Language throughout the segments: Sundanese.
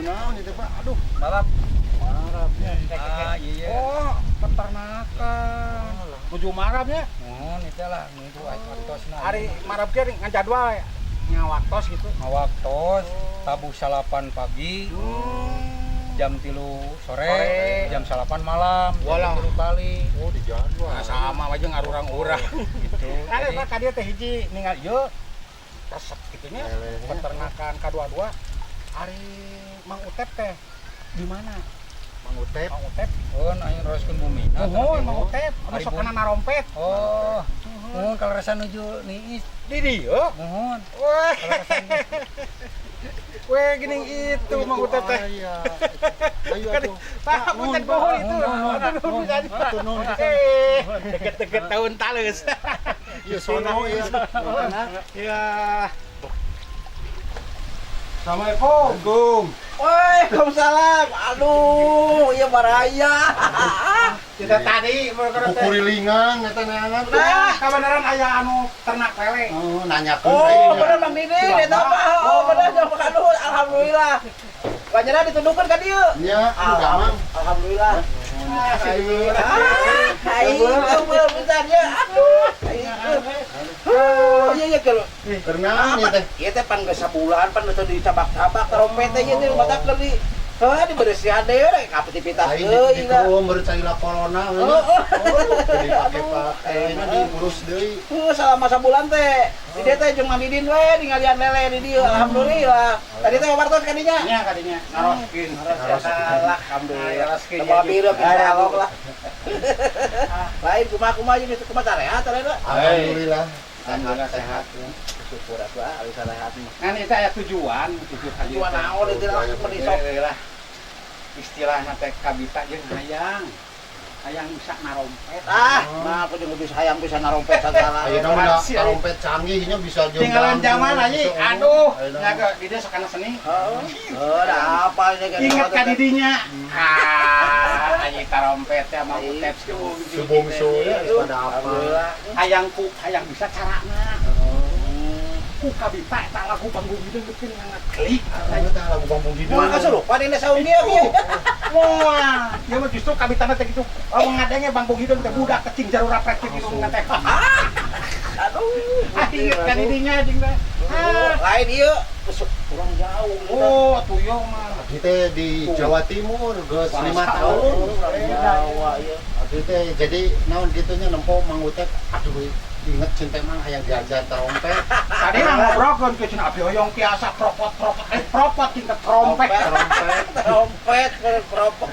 Naon itu, Pak? Aduh. Marab. Marab ya. Ah, iya. Oh, peternakan. Nuju marab nya. Muhun itu lah, nuju waktosna. Ari marab ge ngajadwal ngawaktos gitu. Ngawaktos tabuh 9 pagi, jam 3 sore, Sore. jam 9 malam, Walah. jam 3 kali. Oh, di jadwal. Nah, sama aja ngarurang-urang. Gitu. Ada Jadi, mah ka dieu teh hiji ningal ieu resep kitu nya Lelehnya. Peternakan kadua-dua. Ari Mang Utep teh di mana? Mang Utep. Mang Utep. Oh, nah neroskeun bumi. Muhun Mang Utep, anu Ari sok bumi. kana narompet. Oh, muhun kalau rasa nuju niis, Di dieu. muhun. Wah, Kalau rasa weh gini itu Mang Utep teh. Iya. Ayo atuh. Pak, Nuhun, Utep Pak. nuhun itu. Nuhun, Nuhun bisa. Atur nuhun. Eh, deket-deket tahun talus. Iya sono ya. Ya. Assalamualaikum. Assalamualaikum. Waalaikumsalam. Aduh, iya baraya. Kita tadi perkara teh. Kukurilingan eta neangan. Nah, kebenaran aya anu ternak lele. Oh, nanyakeun Oh, kayaknya. bener Bang Didi, eta mah. Oh, bener jauh aduh, alhamdulillah. Banyana ditundukeun ka dieu. Nya, aduh damang. Alhamdulillah. Ah, Ah, aing eueuh pisan ya. Aduh, aing. Oh, iya iya kalau Keur naon ieu teh? Ieu teh pan geus sabulan pan teu dicabak-cabak trompet teh ieu teh batak di heuh diberesihan deui we aktivitas Aing deui di lah. dikurung baru cari corona we. Oh, oh. Dipake-pake, ini diurus deui. Heuh, selama sabulan teh di dieu teh jeung Mang Didin we ningalian lele di dieu alhamdulillah. Tadi teh wartos ka dinya. Nya kadinya naroskeun. Alhamdulillah. Naroskeun. Teu bireuk insyaallah lah. Lain kumaha kumaha jeung itu kumaha sarehat sarehat. Alhamdulillah. Alhamdulillah sehat. Syukur atuh ah bisa rehat mah. Kan itu aya tujuan, tujuh kali. Tujuan naon itu lah meni sok. Lah. Istilahna teh kabita jeung hayang. Hayang bisa narompet. Ah, mah aku jeung bisa hayang bisa narompet sagala. Ayeuna mah trompet canggih nya bisa jeung Tinggalan dangdut, zaman aja, bisa aduh, ayeuna nya ke di dia sok kana seni. Heeh. Heuh, da apa ini kan. Ingat ka didinya. Ah, aja tarompet ya Mang Utep Subungsu ya geus pada apa. Alhamdulillah. Hayang ku hayang bisa carana. Ku kabita eta lagu Banggung Hideung bikin ngaklik. Ayeuna teh lagu Banggung Hideung. Moal kasurupan ini saung dia kieu. Wah, ya mah justru kabitana teh gitu. Oh, ngadenge Banggung Hideung teh budak kecing jarura prek gitu ngateh. Aduh. Ah, inget ka didinya jeung teh. Ah, Lain ieu kurang jauh. oh, tuyul mah. Abdi teh di Jawa Timur geus 5 tahun. Kurang Jawa ieu. Abdi teh jadi naon gitunya nempo Mang Utep, aduh inget cinta emang hayang diajar trompet. Tadi mah ngobrolkeun ke cenah abdi hoyong tiasa propot-propot eh propot tingkat trompet. Trompet. Trompet, keropok.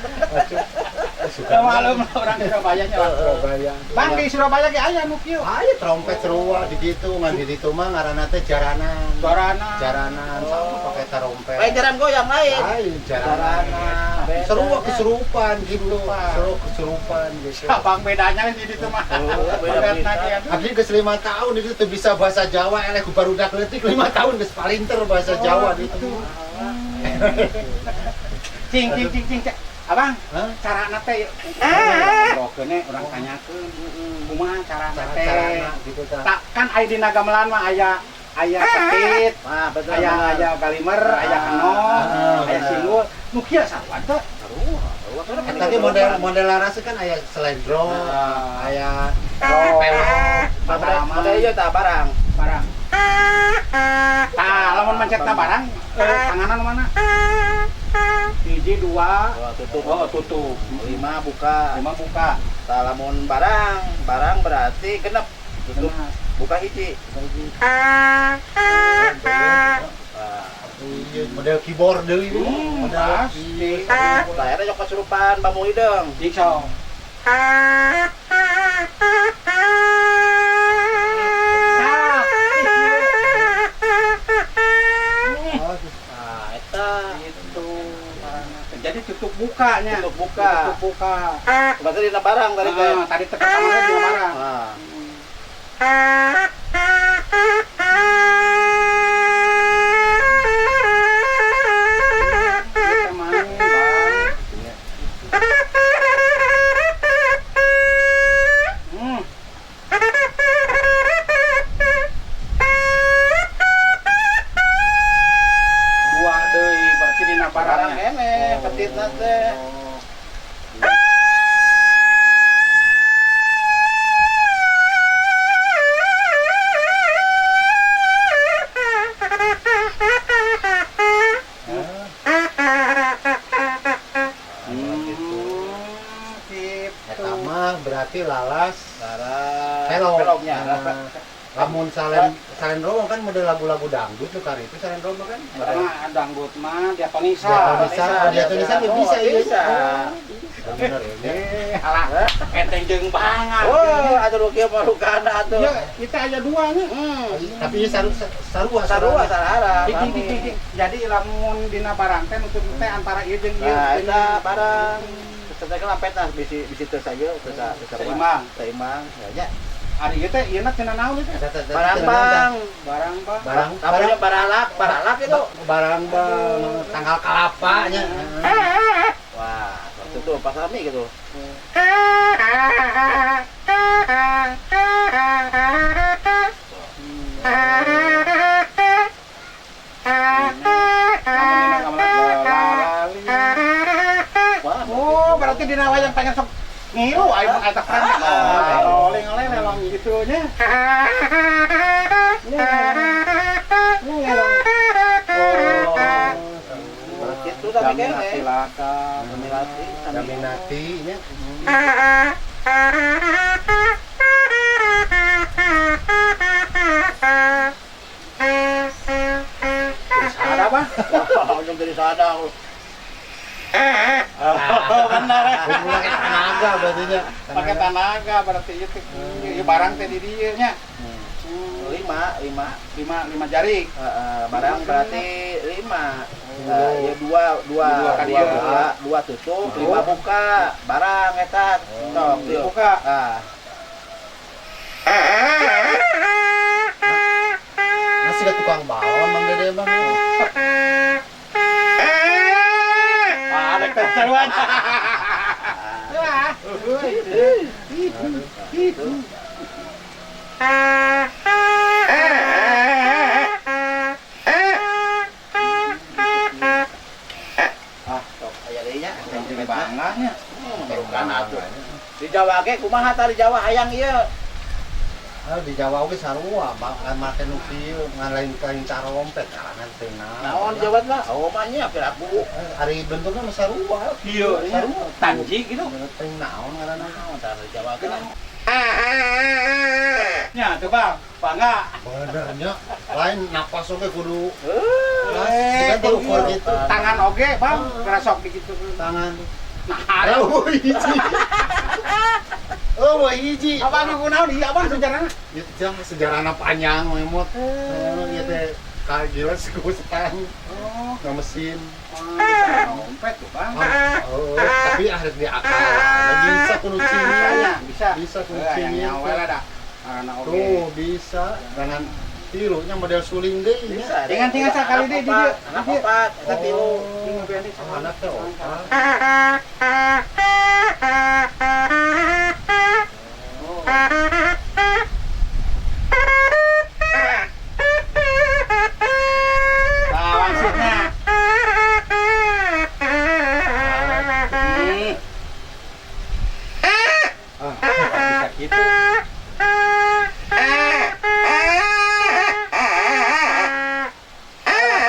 Sudah malum lah orang Surabaya nya lah. Surabaya. Bang di Surabaya ge aya nu kieu. Aya trompet sarua di ditu ngan di ditu mah ngaranna teh jaranan. Jaranan. Jaranan sama pakai trompet. Lain jaran goyang lain. Lain jaranan. Jaranan. Seru kesurupan gitu. Kesurupan. Seru kesurupan gitu. Abang bedanya di ditu mah. Oh, beda Berat pisan. lagi, aduh. Abdi geus 5 tahun itu tuh bisa bahasa Jawa eleh ku barudak leutik 5 tahun geus palinter bahasa Jawa gitu. Cing cing cing cing. Cing. Abang, Hah? carana teh ngobrolkeun we urang tanyakeun. Kumaha carana teh? Cara-carana gitu tah. Tak kan aya dina gamelan mah aya aya petit, Nah, betul. aya aya galimer, aya kenong, Ah, aya bener. singgul. Nu kieu sarua teh. Tadi model model laras kan aya selendro, Ah. aya Oh, pelok, Model ieu tah barang. Barang. Tah, lamun mencet ta barang, tanganan mana? Hiji, dua, Oh, tutup. oh tutup. Lima buka. Lima buka. Tah lamun barang, barang berarti genep. Tutup. Genep. Buka hiji. Nah, Iya, model keyboard deui. Hmm, Model pasti. tah eta jok kesurupan Bambu Hideung. Jigsaw. Tah, Oh, Nah, eta itu. Jadi tutup bukanya. Tutup buka. Tutup buka. Berarti dina barang tadi teh. Ah, tadi tekan tangannya dina barang. Nah. Kita main, Bang. Hmm. Dua deui berarti dina barang. Barang keneh petitna teh. Berarti lalas pelognya. Lamun salendro kan model lagu-lagu dangdut tuh kali itu salendro kan. Nah, dangdut mah diatonisa. Diatonisa bisa bisa. Bener ya. Alah, enteng jeung banget. Oh, atuh kieu mah lukana atuh. Ya, kita aja dua nya. Tapi sarua sarua sarara. Jadi lamun dina barang teh nutup teh antara ieu jeung ieu. Nah, eta barang. Setelah lampet nah bisi bisi teu saja teu seimbang. Seimbang ya. Ari ieu teh ieu na cenah naon ieu teh? Barang bang. Barang bang. Barang barang baralak, baralak itu. Barang bang tanggal kalapa nya. Wah, waktu itu pas kami gitu. Oh, berarti dina wayang pengen sok ngiru aing mah eta keren. Rolling oleh lelong gitu nya. Oh, itu tapi kene. Silakan. Jaminati, Jaminati nya. Ada apa? Ujung dari sada. Oh, benar. Pakai tenaga berarti nya. Pakai tenaga berarti itu barang teh di dieu nya. 5 jari. Barang berarti 5. Ya 2 2 2 tutup, 5 buka. Barang eta tok dibuka. Ah. Masih ada tukang balon Bang Dede Bang. Ah, ada keseruan. Ah, tok aya deui nya. Bangahnya. Bukan atuh. Di Jawa ge kumaha tah di Jawa hayang ieu? Ah, di Jawa oge sarua, make nu kieu ngalain-lain carompet karangan teh naon di Jawa mah? Oh, mah nya piraku. Ari bentukna mah sarua. Kieu sarua. Tanji gitu. Teh naon ngaranna? Naon tah di Jawa ge? Nya tuh Bang, bangga. Bener nya. Lain napas oge kudu. Kudu gitu. Tangan oge, Bang, kerasok dikitu tangan. Nah, oh hiji. Oh, hiji. Abang nu kunaon ieu abang sejarahna? Ieu teh sejarahna panjang memot. Ieu teh kagilan suku setang. Oh, na mesin. Trompet tuh, Bang. Oh, tapi harus diakal. Bisa kuncinya. Bisa. Bisa kuncinya. Nyawa lah dah. Anak oge. Tuh, bisa. Dengan tilunya model suling deui nya. Dengan sakali deui di dieu. Anak opat, eta tilu. Anak teh opat. Nah, maksudnya. Ah, bisa gitu.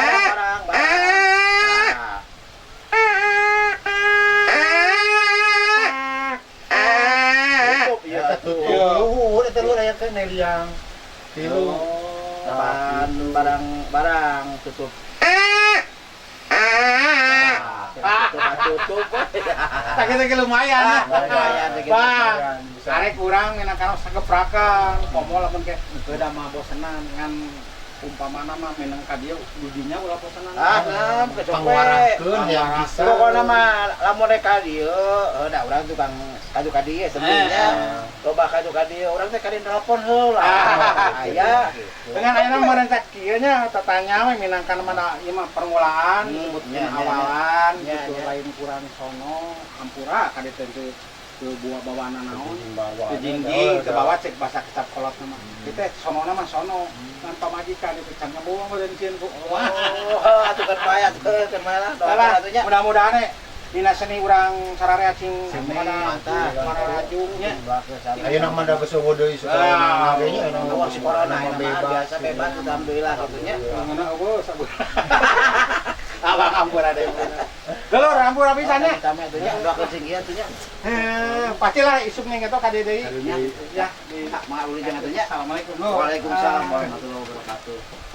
Barang, barang. Nah. Tutup ya. Eta tutup. Luhur eta luhur aya keneh liang. Tilu. Barang barang tutup. Tutup. Sakit-sakit lumayan. Lumayan Bang, arek kurang enak kana sageprakan. Komo lamun ke beda mah bosenan ngan umpamana mah menang ka dieu didinya ulah bosenan. Ah, nam kecope. Pangwarahkeun yang bisa. Pokona mah lamun rek ka dieu, da urang tukang kadu ka dieu sebenarnya. Loba kadu ka dieu, urang teh kadin telepon heula. Aya. Dengan ayeuna meureun teh kieu nya tatanya we minangkan mana ieu mah permulaan disebutkeun awalan gitu lain kurang sono hampura ka dieu teh Teu buah bawana naon. Bawa. Teu jingjing, teu bawa cek bahasa kecap kolot mah. Kita sonona mah sono. Ngan pamajikan itu can ngabawa mah dan sieun ku. Wah. Oh, atuh kan bae atuh kan bae lah. Salah, Doakan atuh nya. mudah-mudahan dina seni urang sararea cing Seni, mana mantap. mana rajungnya. Ayeuna mah da geus euweuh deui Ah, sekolah ge nya ayeuna Wah, si corona mah ayeuna mah bebas. biasa bebas alhamdulillah kitu nya. Mengenai eueuh sabulan. Abang ampun ada yang Dulur, ampun pisan nya. Sami atuh nya, doakeun sing ieu atuh nya. Eh, pastilah isuk nih gitu ka dieu deui. Ka dieu deui. Ya, Ya, mangga ulin jeung atuh nya. Assalamualaikum. Lur. Waalaikumsalam warahmatullahi wabarakatuh.